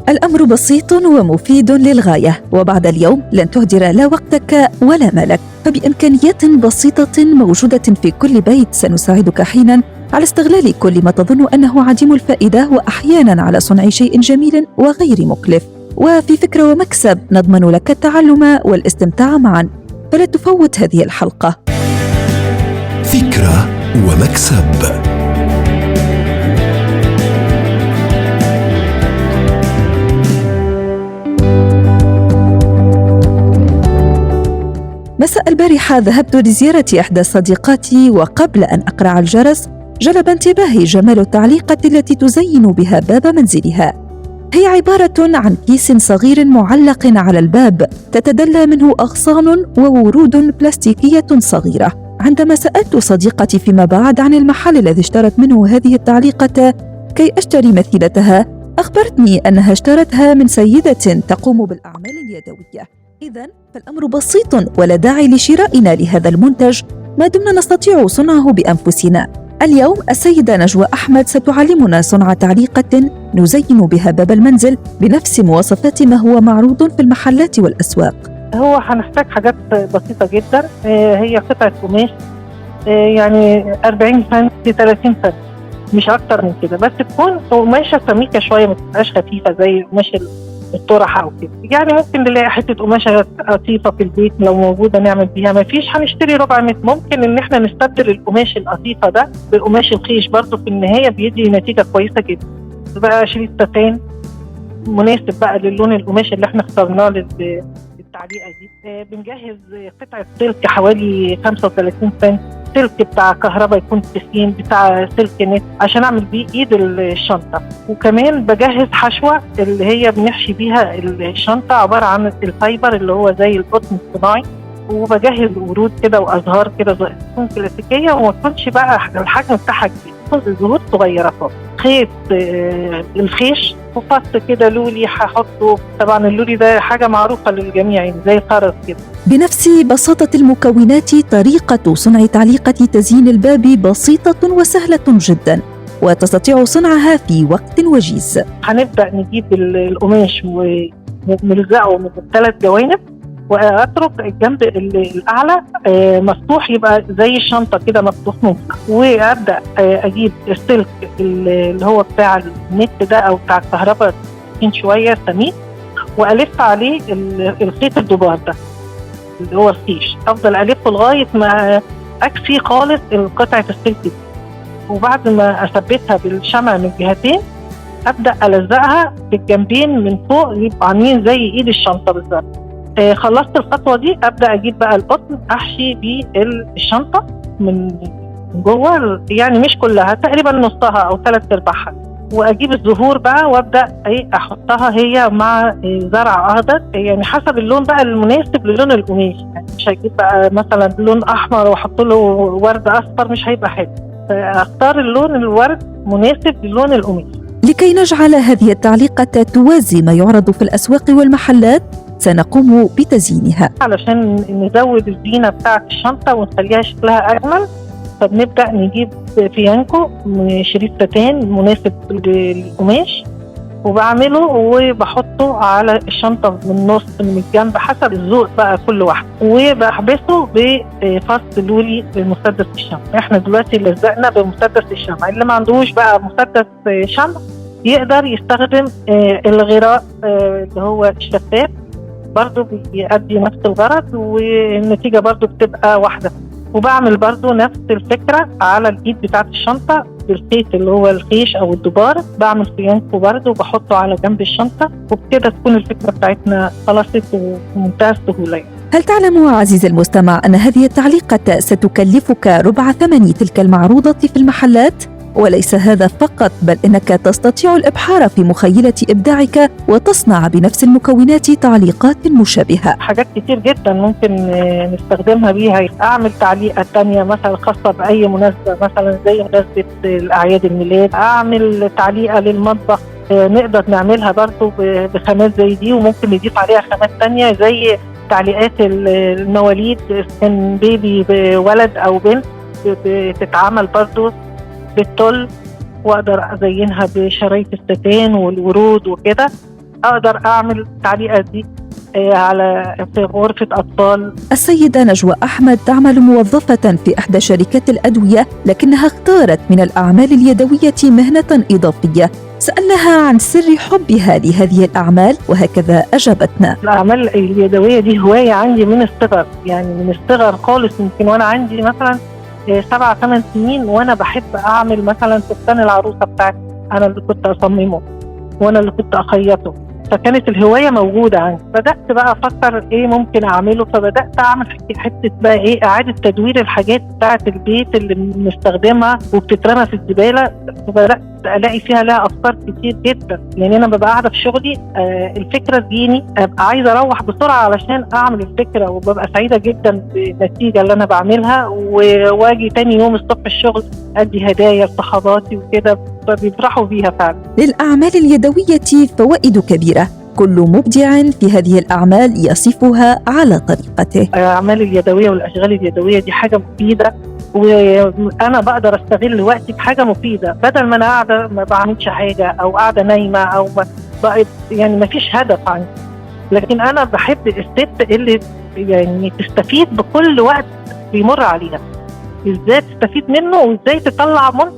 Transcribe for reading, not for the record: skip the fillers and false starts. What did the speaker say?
الأمر بسيط ومفيد للغاية، وبعد اليوم لن تهدر لا وقتك ولا مالك، فبإمكانيات بسيطة موجودة في كل بيت سنساعدك حينا على استغلال كل ما تظن أنه عديم الفائدة، وأحيانا على صنع شيء جميل وغير مكلف. وفي فكرة ومكسب نضمن لك التعلم والاستمتاع معا، فلا تفوت هذه الحلقة. فكرة ومكسب. مساء البارحة ذهبت لزيارة إحدى صديقاتي، وقبل أن أقرع الجرس جلب انتباهي جمال التعليقة التي تزين بها باب منزلها. هي عبارة عن كيس صغير معلق على الباب تتدلى منه أغصان وورود بلاستيكية صغيرة. عندما سألت صديقتي فيما بعد عن المحل الذي اشترت منه هذه التعليقة كي أشتري مثيلتها، أخبرتني أنها اشترتها من سيدة تقوم بالأعمال اليدوية. إذن فالأمر بسيط ولا داعي لشرائنا لهذا المنتج ما دمنا نستطيع صنعه بأنفسنا. اليوم السيدة نجوى أحمد ستعلمنا صنع تعليقة نزين بها باب المنزل بنفس مواصفات ما هو معروض في المحلات والأسواق. هو هنحتاج حاجات بسيطة جدا، هي قطعة قماش يعني 40 سم 30 سم، مش أكتر من كده، بس تكون قماشة سميكة شوية، ما تبقاش خفيفة زي قماش الطرح أو كده. يعني ممكن نلاقي حتة قماشة قطيفة في البيت لو موجودة نعمل بيها، ما فيش هنشتري ربع متر. ممكن إن احنا نستبدل القماش القطيفة ده بالقماش الخيش، برضو في النهاية بيدي نتيجة كويسة جدا. بقى شريط ستان مناسب بقى للون القماش اللي احنا اخترناه للتعليقة دي. بنجهز قطعة سلك حوالي 35 سم، سلك بتاع كهرباء يكون تسخين، بتاع سلك نت عشان اعمل بيه ايد الشنطة. وكمان بجهز حشوه اللي هي بنحشي بيها الشنطة، عبارة عن ال fiber اللي هو زي القطن الصناعي. وبجهز ورود كده وازهار كده تكون كلاسيكية وما تكونش بقى الحجم بتاعها كبير، تكون زهور صغيرة خالص. خيط الخيش وفص كده لولي هحطه، طبعا اللولي ده حاجة معروفة للجميع يعني زي خرز كده. بنفس بساطة المكونات طريقة صنع تعليقة تزيين الباب بسيطة وسهلة جدا، وتستطيع صنعها في وقت وجيز. هنبدأ نجيب القماش ونلزقه من الثلاث جوانب، واترك الجنب الاعلى مفتوح، يبقى زي الشنطة كده مفتوح من فوق. وابدا اجيب السلك اللي هو بتاع النت ده او بتاع الكهرباء شوية سميك، والف عليه الخيط الدبار ده اللي هو الخيش، افضل الفه لغاية ما اكفي خالص قطعه السلك دي. وبعد ما اثبتها بالشمع من الجهتين ابدا الزقها بالجنبين من فوق، يبقوا عاملين زي ايد الشنطة بالظبط. خلصت الخطوة دي ابدا اجيب بقى القطن احشي بيه الشنطة من جوه، يعني مش كلها، تقريبا نصها او ثلاث ارباعها. واجيب الزهور بقى وابدا احطها هي مع زرع اخضر، يعني حسب اللون بقى المناسب للون القماش. يعني مش هجيب بقى مثلا لون احمر واحط له ورد اصفر، مش هيبقى حلو، فاختار اللون الورد مناسب للون القماش. لكي نجعل هذه التعليقه توازي ما يعرض في الاسواق والمحلات سنقوم بتزيينها. علشان نزود الزينة بتاعه الشنطة ونخليها شكلها اجمل، فبنبدا نجيب فيانكو شريط ستان مناسب للقماش، وبعمله وبحطه على الشنطة من النص من الجنب حسب الذوق بقى كل واحدة، وبحبسه بفص لولي بمسدس الشمع. احنا دلوقتي لزقنا بمسدس الشمع، اللي ما عندوش بقى مسدس شمع يقدر يستخدم الغراء اللي هو الشفاف، برضو بيأدي نفس الغرض والنتيجة برضو بتبقى واحدة. وبعمل برضو نفس الفكرة على الإيد بتاعت الشنطة بالخيط اللي هو الخيش أو الدبار، بعمل فيانكو برضو وبحطه على جنب الشنطة، وبكده تكون الفكرة بتاعتنا خلصت ومنتهى السهولة. هل تعلم عزيزي المستمع أن هذه التعليقة ستكلفك ربع ثمن تلك المعروضة في المحلات؟ وليس هذا فقط، بل إنك تستطيع الإبحار في مخيلة إبداعك وتصنع بنفس المكونات تعليقات مشابهة. حاجات كتير جدا ممكن نستخدمها بيها. أعمل تعليقة تانية مثلا خاصة بأي مناسبة، مثلا زي مناسبة الأعياد الميلاد، أعمل تعليقة للمطبخ نقدر نعملها برضو بخامات زي دي، وممكن نضيف عليها خامات تانية زي تعليقات المواليد، كان بيبي بولد أو بنت بتتعمل برضو بالطل، واقدر ازينها بشرايط الستان والورود وكده. اقدر اعمل التعليقه دي على في غرفة اطفال. السيدة نجوى احمد تعمل موظفة في احدى شركات الادوية، لكنها اختارت من الاعمال اليدوية مهنة اضافية. سألناها عن سر حبها لهذه الأعمال وهكذا أجابتنا. الأعمال اليدوية دي هواية عندي من الصغر، يعني من الصغر خالص، يمكن وأنا عندي مثلا 7-8 سنين وأنا بحب أعمل مثلا فستان العروسة بتاعتي، أنا اللي كنت أصممه وأنا اللي كنت أخيطه، فكانت الهواية موجودة عندي. بدأت بقى أفكر إيه ممكن أعمله، فبدأت أعمل حتة بقى إيه إعادة تدوير الحاجات بتاعة البيت اللي بنستخدمها وبتترمى في الزبالة. فبدأت ألاقي فيها لها أفكار كتير جدا، يعني أنا ببقى قاعدة في شغلي الفكرة تجيني، أبقى عايزة أروح بسرعة علشان أعمل الفكرة، وببقى سعيدة جدا بالنتيجة اللي أنا بعملها، وواجي تاني يوم الصبح الشغل أدي هدايا لصحباتي وكده، فبيفرحوا بيها فعلا. للأعمال اليدوية فوائد كبيرة، كل مبدع في هذه الأعمال يصفها على طريقته. الأعمال اليدوية والأشغال اليدوية دي حاجة مفيدة، وأنا بقدر أستغل وقتي بحاجة مفيدة، بدل ما أنا قاعدة ما بعملش حاجة أو قاعدة نايمة أو ما يعني ما فيش هدف عندي. لكن أنا بحب الست اللي يعني تستفيد بكل وقت بيمر عليها، إزاي تستفيد منه وإزاي تطلع منتج.